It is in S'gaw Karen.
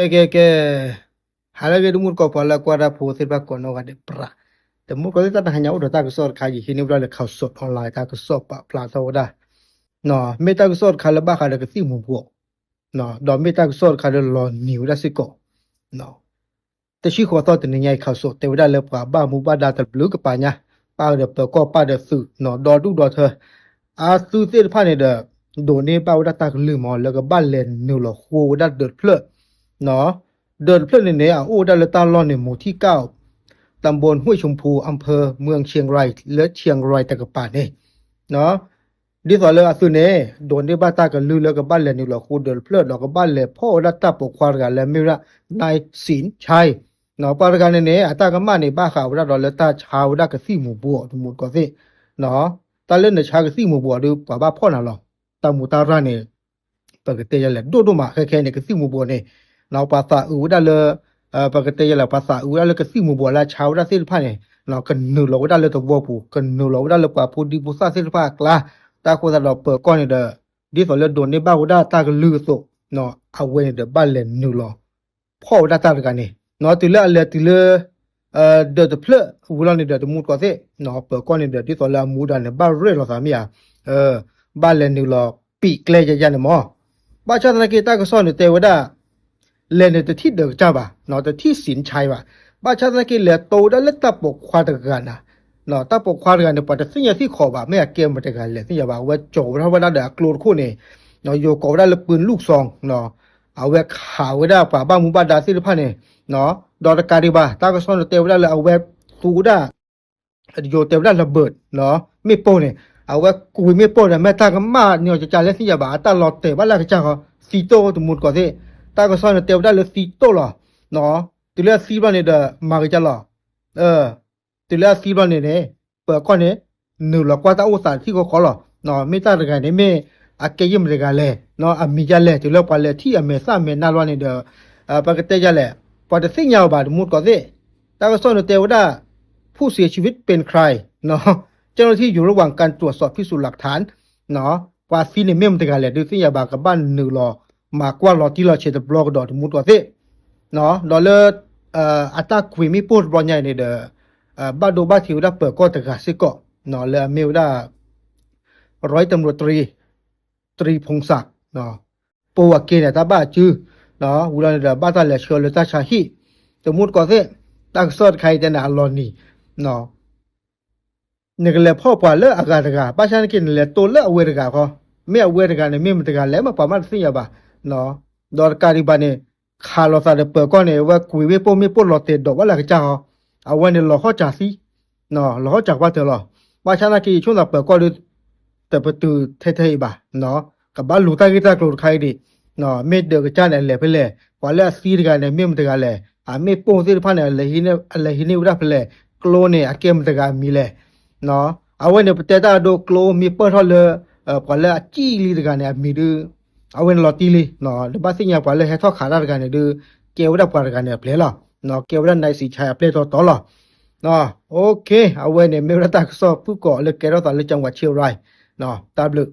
ကဲ ကဲ ကဲ ဟါလၢအဂ့ၤ တမူတကိး ပှၤလၢအကွၢ်တၢ်ဖိသ့ၣ်တဖၣ်ကိးနီၢ်ဂၤဒဲး ပြး တမူတကိးသ့ၣ် တၢ်တဟါညါအိၣ်ဒီးတၢ်ကစီၣ်တခါ ယဟံးန့ၢ်ဝဲဒၣ်လၢ Khaosod Online တၢ်ကစီၣ်ပာ်ဖျါထီၣ်ဝဲဒၣ် မ့ၢ်တၢ်ကစီၣ်တခါလၢဘၣ်ဃးဒီးကသံၣ်မူၤဘှီး ဒီးမ့ၢ်တၢ်ကစီၣ်တခါလၢလီၤနံၤဝဲဒၣ်စ့ၢ်ကီး တဆံဃိးသီတနံၤညါအံၤ Khaosod တဲဝဲဒၣ်လၢ ပှၤဘၣ်မူဘၣ်ဒါတဘျုးကပၤညါ ပၣ်ဒီးပၢၤကီၢ် ပၣ်ဒီးသုး ဒီဒူၣ်ဒီထၢ အသုးသ့ၣ်တဖၣ်န့ၣ်ဒီး ဒိးန့ၢ်ဘၣ်ဝဲဒၣ်တၢ်ကလုၢ်မး လၢကဘၣ်လဲၤနုာ်လီၤဃိဝဲဒၣ်ဒၢးတဖျၢၣ် ဒၢးတဖျၢၣ်န့ၣ်န့ၣ် အအိၣ်ဝဲဒၣ်လၢတၢ်လီၢ်န့ၣ် မူၤထံကၣ် တၢ်ဘိၣ် ဟွ့ၣ်ၡူမ်ဖူ အၣ်ဖၢၣ် မၢၣ်ချံရံ လၢချံရံတကပၤန့ၣ် ဒ်သိးလၢအသုးန့ၣ် ဒိးန့ၢ်ဘၣ်တၢ်ကလုၢ်လၢကဘၣ်လဲၤနုာ်လီၤဃိဒၢးတဖျၢၣ် ဒီးကဘၣ်လဲၤဖီၣ်ဝဲဒၣ်တၢ်ပိာ်ခွါတဂၤလၢမ့ၢ်ဝဲဒၣ် နၢၣ်စံၣ်ဆါအံၤ ပှၤတဂၤန့ၣ်န့ၣ် အတၢ်ကမၣ်န့ၣ် ဘၣ်ဃးဝဲဒၣ်ဒီးလၢတၢ်ဆါဝဲဒၣ်ကသံၣ်မူၤဘှီး တမူတကိးသ့ၣ် တၢ်လၢနဆါကသံၣ်မူၤဘှီးဒီး ပှၤဘၣ်ဖီၣ်နၤလီၤ တၢ်မူးတၢ်ရၢ်န့ၣ် ပကတဲယလဲၣ် ဒိၣ်ဒိၣ်မး ခဲခဲန့ၣ် ကသံၣ်မူၤဘှီးန့ၣ် ပှၤသးအုးဝဲဒၣ်လၢ ပကတဲယလဲၣ် ပှၤသးအုးဝဲဒၣ်လၢကသံၣ်မူၤဘှီးလၢအဆါဝဲဒၣ်သ့ၣ်တဖၣ်န့ၣ် ကနုာ်လီၤဝဲဒၣ်လၢသဝီပူၤ ကနုာ်လီၤဝဲဒၣ်လၢပှၤဖိဒံဖိသၣ်သ့ၣ်တဖၣ်အကျါ တၢ်ဃိသတးဒီးပၢၤကီၢ်န့ၣ်ဒီး ဒ်သိးလၢဒိးန့ၢ်ဘၣ်ဝဲဒၣ်တၢ်ကလုၢ်အသိး အဝဲန့ၣ်ဒီးဘၣ်လဲၤနုာ်လီၤ ဖီၣ်ဝဲဒၣ်တၢ်တဂၤန့ၣ် တုၤလၢအလဲၤတုၤလၢ ဒၢးတဖျၢၣ်ဝံၤလီၤန့ၣ်ဒီး တမူတကိးသ့ၣ် ပၢၤကီၢ်န့ၣ်ဒီး ဒ်သိးလၢအမူဒါန့ၣ် ဘၣ်ရဲၣ်လီၤသးမ့ၢ်ဧါ ဘၣ်လဲၤနုာ်လီၤပံာ်ကျဲယယန့ၣ်မး ဘၣ်ဆၣ်သနာ်က့ တၢ်ကစီၣ်န့ၣ်တဲဝဲဒၣ် လဲၤန့ၣ်တထံၣ်ဒၢးကစၢ်ဘၣ် တထံၣ်စံၣ်ဆါဘၣ် ဘၣ်ဆၣ်သနာ်က့ လဲၤတိဝဲဒၣ်လၢတၢ်ပိာ်ခွါတဂၤန့ၣ် တၢ်ပိာ်ခွါတဂၤန့ၣ် ပှၤတသ့ၣ်ညါသ့ၣ်ဃီဘၣ် မ့ၢ်အကဲမတၤတဂၤလဲၣ်သ့ၣ်ညါဘၣ် အဝဲကၠီၤဝဲဒၣ်ဝဲဒၣ်ဒီးအကျိတခိၣ်န့ၣ် ယိၤကိးဝဲဒၣ်လၢ ปืนลูกซอง အဝဲခးဝဲဒၣ်ပှၤဘၣ်မူဘၣ်ဒါသ့ၣ်တဖၣ်န့ၣ် ဒီးတကးဒံးဘၣ် တၢ်ကစီၣ်န့ၣ်တဲဝဲဒၣ်လၢအဝဲ သူဝဲဒၣ် ယိၤတဲဝဲဒၣ် ระเบิด မ့ၣ်ပိၢ်န့ၣ် အဝဲကွံာ်မ့ၣ်ပိၢ်ဒီး မ့ၢ်တၢ်ကမၣ်န့ၢ်အီၤကကလဲၣ်သ့ၣ်ညါဘၣ် အတၢ်လီၤတဲာ်ဘၣ်လၢအကစၢ်ဃီ သံတိၢ်တမူတကိးသ့ၣ် တၢ်ကစီၣ်န့ၣ်တဲဝဲဒၣ်လၢသံတိၢ်လီၤ တုၤလၢအသံဘျီန့ၣ်ဒီး မၤကစၢ်လီၤ တုၤလၢအသံဘျီန့ၣ်န့ၣ် ပၢၤကီၢ်န့ၣ် နုာ်လီၤကွၢ်တၢ်အိၣ်သးတထံၣ်ဃီဃီလီၤ မ့ၢ်တၢ်တဂၤန့ၣ်မ့ၢ် အကဲယဲၢ်မတၤတဂၤလဲၣ် အမံၤဒ်လဲၣ် တုၤလၢပှၤလဲၤထံၣ်အမဲာ်သၣ်မဲာ်နါလီၤန့ၣ်ဒီး ပကတဲယလဲၣ် ပှၤတသ့ၣ်ညါအီၤဘၣ်တမူတကိးသ့ၣ် တၢ်ကစီၣ်န့ၣ်တဲဝဲဒၣ် ผู้เสียชีวิตเป็นใคร เจ้าหน้าที่อยู่ระหว่างการตรวจสอบพิสูจน์หลักฐาน ပှၤသံန့ၣ်မ့ၢ်မတၤတဂၤလဲၣ် ဒုးသ့ၣ်ညါဘၣ် ကဘၣ်နုာ်လီၤ မၤကွၢ်လီၤတံၢ်လီၤဆဲးတဘျီကဒီးတမူတကိးသ့ၣ် ဒီးလၢ အတၢ်ကွံာ်မ့ၣ်ပိၢ်တဘျီညါအံၤန့ၣ်ဒီး ဘၣ်ဒိဘၣ်ထံးဝဲဒၣ်ပၢၤကီၢ်တဂၤစ့ၢ်ကီး လၢအမ့ၢ်ဝဲဒၣ် ร้อยตำรวจตรี ตรีพงศักดิ์ ပိာ်အက့န့ၣ် တၢ်ဘၣ်အစု ဝံၤလီၤန့ၣ်ဒီး ဘၣ်တၢ်လဲၤဆှၢလၢတၢ်ဆါဟံၣ် တမူတကိးသ့ၣ် တၢ်ကစီၣ်တခါအံၤတဲန့ၣ် အလီၤနံၤ နကလဲၤဖီၣ်ပှၤလၢအဂၤတဂၤ ဘၣ်ဆၣ်သနာ်က့ နလဲၤတိၢ်လၢအဝဲတဂၤဃီ မ့ၢ်အဝဲတဂၤန့ၣ် မ့ၢ်မတၤတဂၤလဲၣ် မ့ၢ်ပှၤမးတသ့ၣ်ညါဘၣ် ဒီးတကးဒံးဘၣ်န့ၣ် ခးလိာ်သးဒီးပၢၤကီၢ်န့ၣ် အဝဲကွံာ်မ့ၣ်ပိၢ်မ့ၣ်ပိၢ်လီၤတဲာ်ဒီးဘၣ်လၢအကစၢ်ဃီ အဝဲန့ၣ်လီၤဟီၣ်စၢၤသံ လီၤဟီၣ်စၢၤကွၢ်တၢၢ်လီၤ ဘၣ်ဆၣ်သနာ်က့ ယဆိကမိၣ်သးပၢၤကီၢ်ဒီး တပတုာ်ထဲထဲအံၤဘၣ် ကဘၣ်လူၤတၢ်ဂ့ၢ်တၢ်ကျိၤတခါအံၤဒံး မ့ၢ်ဒၢးကစၢ်န့ၣ် အလဲၤဖဲလဲၣ် ပှၤလၢအသံတဂၤန့ၣ် မ့ၢ်မတၤတဂၤလဲၣ် အမ့ၣ်ပိၢ်သ့ၣ်တဖၣ်န့ၣ် အလဲၤဟံးန့ၢ်ဝဲဒၣ်ဖဲလဲၣ် ကျိန့ၣ် အကဲမတၤတဂၤအမံၤလဲၣ် အဝဲန့ၣ် ပတဲတၢ်အဒိကျိမ့ၢ်ပၢၢ်ထီၣ်လၢ ပှၤလၢအစံၣ်လံတဂၤန့ၣ် အမံၤဒုး အဝဲန့ၣ်လီၤတံၢ်လံ နဘၣ်သ့ၣ်ညါပှၤလၢဟဲထီၣ်ခးတၢ်တဂၤန့ၣ်ဒုး ကဲဝဲဒၣ်ပှၤတဂၤန့ၣ်အပျဲၢ်လီၤ ကဲဝဲဒၣ် နၢၣ်စံၣ်ဆါ အပျဲၢ်တီတီလီၤ အဝဲန့ၣ် မ့ၢ်ဝဲဒၣ်တၢ်ကစီၣ်ဖုၣ်ကိာ်လၢကဲထီၣ်သးလၢ จังหวัดเชียงราย တၢ်ဘျုး